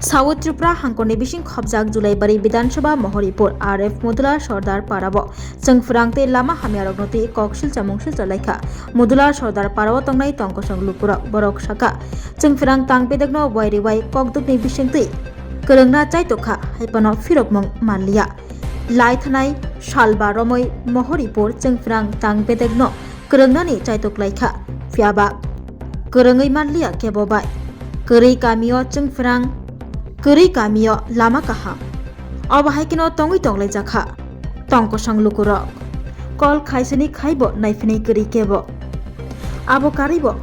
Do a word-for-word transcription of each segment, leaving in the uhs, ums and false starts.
South Tripura hangkorni bising khobjak Julaibari Bidhan Sabha Mohoripur R F Mudula Sordar Parao chwngphrang tei lama hamyarokno twi koksil chamung silcha laikha. Mudula Sordar Parao tongnai tongkosong lukurok borok saka, chwngphrang tang bedekno wai rewai kokdukni bisingtwi kwrwngna chaitokha, haipano phirokmung manliya. Lai thanai salba romwi Mohoripur chwngphrang tang bedekno kwrwngnani chaitok laikha, phiyaba kwrwngwi manliya kebo bai. Kwrwi kamio chwngphrang, kwrwi kamio lama kaham. Obo hai kheno tongwi tonglaijak kha tongkosong lukurok. Kol khaisani khaibo naiphinai kwrwi kebo. Abo karwibo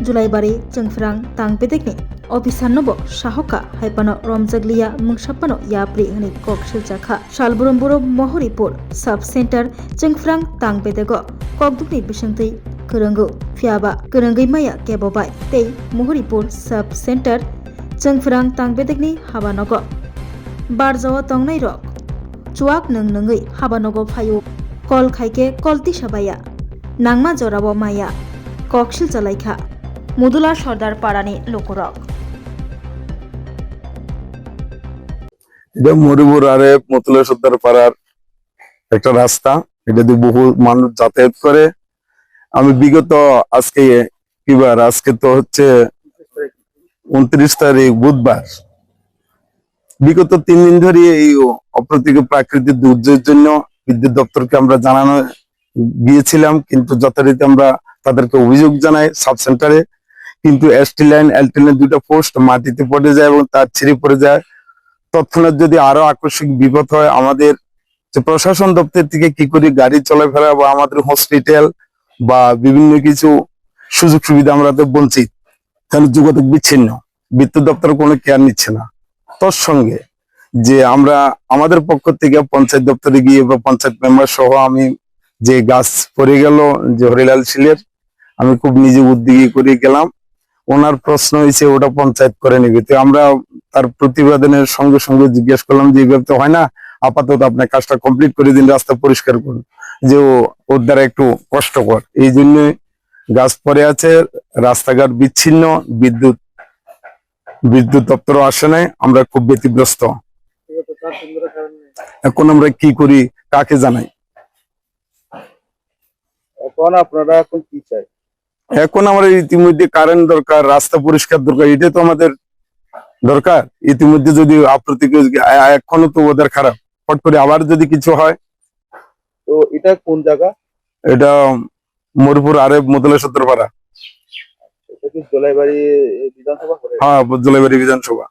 Julaibari chwngphrang tang bedekni officer nobo sahoka, haipano romjakliya, mungsa phano yapri hwnwi kok silchakha. Salbrum brum Mohoripur Sub Center chwngphrang tang bedego kokdukni bisingtwi kwrwngo, phiyaba kwrwngwi maya kebo bai tei Mohoripur Sub Center chwngphrang tang bedekni habanogo barjao tongnairok chuak nwng nwngwi habanogo phaio. Kol khaikhe kol tisa baya, nangma jorao maya, koksil chalaikha Mudula Sordar Parani lukurok. এটা মরিপুর আরে মতুলা সর্দার পাড়ার একটা রাস্তা। এটা দিয়ে বহু মানুষ যাতায়াত করে। আমি বিগত, আজকে কি বার? আজকে তো হচ্ছে ঊনত্রিশ তারিখ, বুধবার। বিগত তিন দিন ধরে এই অপ্রীতিকর প্রাকৃতিক দুর্যোগের জন্য বিদ্যুৎ দপ্তরকে আমরা জানানো গিয়েছিলাম, কিন্তু যথারীতি আমরা তাদেরকে অভিযোগ জানাই সাব সেন্টারে, কিন্তু এসটি লাইন, এলটি লাইন দুটো পোস্ট মাটিতে পড়ে যায় এবং তার ছিঁড়ে পড়ে যায়। তৎক্ষণাৎ যদি আরো আকস্মিক বিপদ হয়, আমাদের যে প্রশাসন দপ্তর থেকে কি করে গাড়ি চলাফেরা বা আমাদের হসপিটাল বা বিভিন্ন কিছু সুযোগ সুবিধা আমরা তো বঞ্চিত, কারণ যোগাযোগ বিচ্ছিন্ন, বিদ্যুৎ দপ্তর কোনো কেয়ার নিচ্ছে না। তৎসঙ্গে যে আমরা আমাদের পক্ষ থেকে পঞ্চায়েত দপ্তরে গিয়ে বা পঞ্চায়েত মেম্বার সহ আমি যে গাছ পড়ে গেল যে হরিলাল শীলের, আমি খুব নিজে উদ্যোগী করে গেলাম। ওনার প্রশ্ন হয়েছে ওটা পঞ্চায়েত করে নিবে, তো আমরা তার প্রতিবেদনের সঙ্গে সঙ্গে জিজ্ঞেস করলাম যে এইভাবে তো হয় না, আপাতত আপনার কাজটা কমপ্লিট করে দিন, রাস্তা পরিষ্কার করুন, যে ও ওর দ্বারা একটু কষ্টকর, এই জন্য গাছ পড়ে আছে, রাস্তাঘাট বিচ্ছিন্ন, বিদ্যুৎ বিদ্যুৎ দপ্তরও আসে নাই, আমরা খুব ব্যতিগ্রস্ত। এখন আমরা কি করি, কাকে জানাই? এখন আপনারা এখন কি চাই? এখন আমরা ইতিমধ্যে কারেন্ট দরকার, রাস্তা পরিষ্কার দরকার, এটা তো আমাদের দরকার। ইতিমধ্যে যদি আপ্রীতিকর, এখনো তো ওয়েদার খারাপ, ফট করে আবার যদি কিছু হয়। তো এটা কোন জায়গা? এটা মরিপুর আরে মতুলা সর্দার পাড়া। এটা কি জোলাইবাড়ি বিধানসভা করে? হ্যাঁ, জোলাইবাড়ি বিধানসভা।